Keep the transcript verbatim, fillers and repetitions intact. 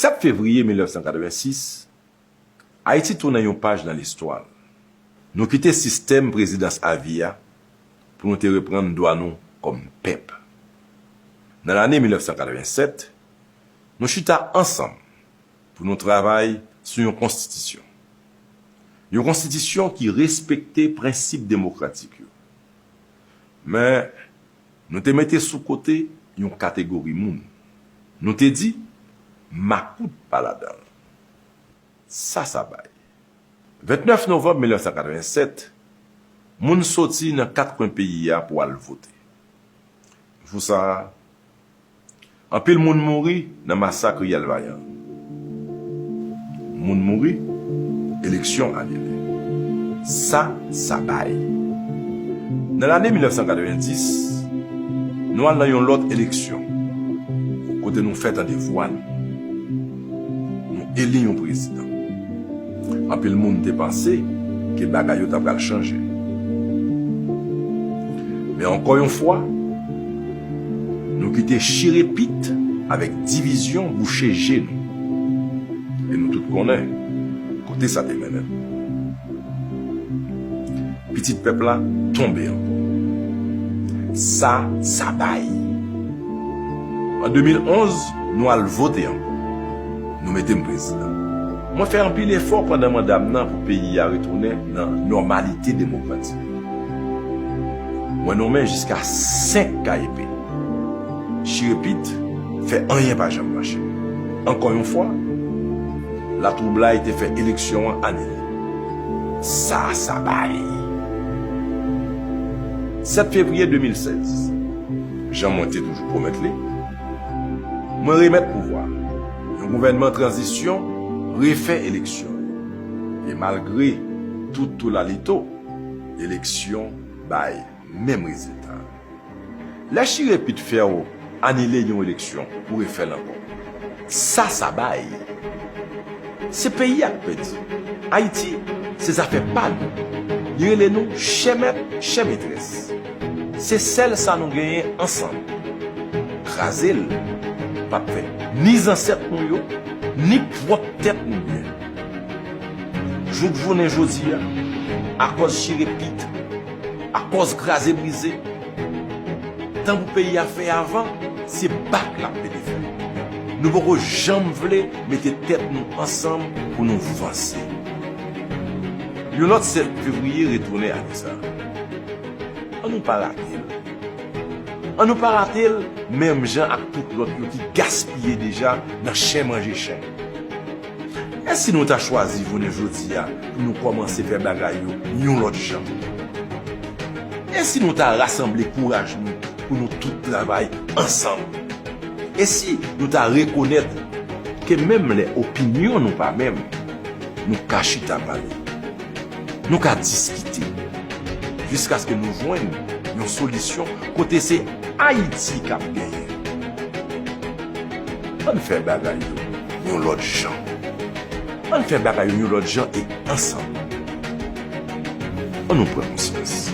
Sèt fevriye mil nèf san katrevensis, Ayiti tounen yon paj nan listwa l. Nou kite sistèm prezidans avi a pou nou te reprann dwa nou kòm pèp. Nan lane mil nèf san katrevensèt, nou chita ansanm pou nou travay sou yon konstitisyon. Yon konstitisyon ki respekte prensip demokratik yo. Men, nou te mete sou kote yon kategori moun. Nou te di, makout pa ladan l. Sa sa bay. Vennèf novanm mil nèf san katrevensèt, moun soti nan kat kwen peyi a pou al vote. Jou sa a, anpil moun mouri nan masak Riyèl Vayan. Moun mouri, eleksyon anile. Sa sa bay. Nan lane mil nèf san katrevendis, nou al nan yon lòt eleksyon, kote nou fè tande vwa nou. Nou eli yon prezidan. Anpil moun te panse ke bagay yo ta pral chanje. Men ankò yon fwa, nou kite chirepit avèk divizyon bouche je nou. E nou tout konnen kote sa te mennen n. Pitit pèp la tonbe ankò. Sa sa bay. An de mil onz, nou al vote ankò. Nou mete m prezidan. Mwen fè anpil efò pandan manda m nan pou peyi a retounen nan nòmalite demokratik. Mwen nonmen jiska senk K E P. Chirepit fè anyen pa janm mache. Ankò yon fwa, latwoublay te fè eleksyon an anile. Sa sa bay. Sèt fevriye de mil sèz, jan mwen te toujou pwomèt li, mwen remèt pouvwa a. Yon gouvènman tranzisyon refè eleksyon yo. E malgre tout toulalito, eleksyon bay menm rezilta. Lè chirepit fè w anile yon eleksyon pou refè l ankò, sa sa bay. Se peyi a k pèdi. Ayiti, se zafè pa nou. Li rele nou chè mèt, chè metrès. Se sèl sa nou genyen ansanm. Kraze l p ap fè ni zansèt nou yo, ni pwòp tèt nou byen. Jouk jounen jodi a, akòz chirepit, akòz kraze brize, tan pou peyi a fè avan, se bak l ap pede fè. Nou poko janm vle mete tèt nou ansanm pou nou vanse. Yon lòt sèt fevriye retounen ane sa a. An nou pa rate l. An nou pa rate l menm jan ak tout lòt yo ki gaspiye deja nan chen manje chen. E si nou ta chwazi jounen jodi a pou nou kòmanse fè bagay yo yon lòt jan? E si nou ta rasanble kouraj nou pou nou tout travay ansanm? E si nou ta rekonèt ke menm lè opinyon nou pa menm, nou ka chita pale, nou ka diskite, jiskaske nou jwenn yon solisyon kote se Ayiti k ap genyen? Ann fè bagay yo yon lòt jan. Ann fè bagay yo yon lòt jan e ansanm. Ann nou pran konsyans.